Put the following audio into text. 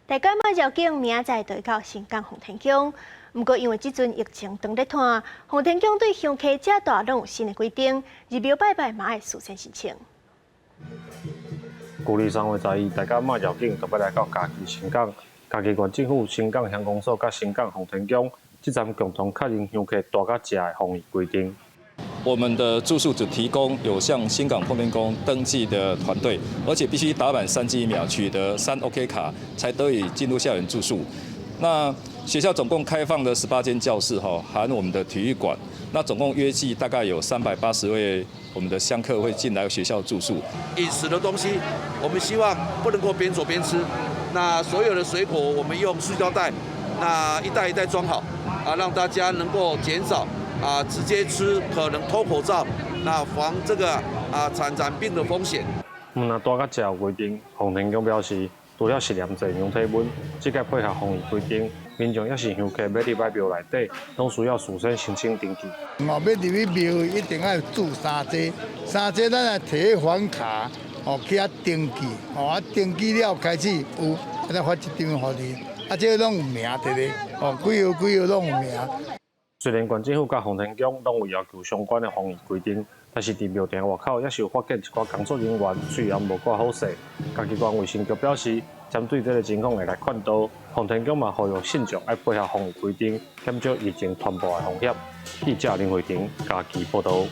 大甲媽醮景明仔載就會到新港奉天宮，毋過因為這陣疫情當咧湠，奉天宮對香客遮大攏有新的規定，入廟拜拜嘛愛事先申請。舊曆3月11，大甲媽醮景就欲來到嘉義新港，嘉義縣政府、新港鄉公所佮新港奉天宮，這陣共同確認香客帶佮食的防疫規定。我們的住宿只提供有向新港奉天宮登記的團隊，而且必須打滿三劑疫苗，取得三 OK 卡，才得以進入校園住宿。那學校總共開放了18間教室，哈，含我們的體育館。那總共約計大概有380位我們的香客會進來學校住宿。飲食的東西，我們希望不能夠邊走邊吃。那所有的水果，我們用塑膠袋，那一袋一袋裝好，啊，讓大家能夠減少啊直接吃可能脫口罩，那防這個啊傳染病的風險。毋但帶佮食有規定，奉天宮表示，除了實驗制量體溫，這屆配合防疫規定，民眾抑是香客欲入來廟內底，攏需要事先申請登記。哦，欲入去廟一定愛注三劑，三劑咱來提房卡，哦去遐登記，哦啊登記了開始有，啊才發一張予你，啊這個攏有名佇咧，哦幾號幾號攏有名。雖然縣政府佮奉天宮攏有要求相關的防疫規定，但是佇廟埕外口猶是有發現一寡工作人員喙罨無掛好勢。嘉義縣衛生局表示，針對這个情況會來勸導，奉天宮嘛呼籲信眾愛配合防疫規定，減少疫情傳播的風險。記者林慧婷嘉義報導。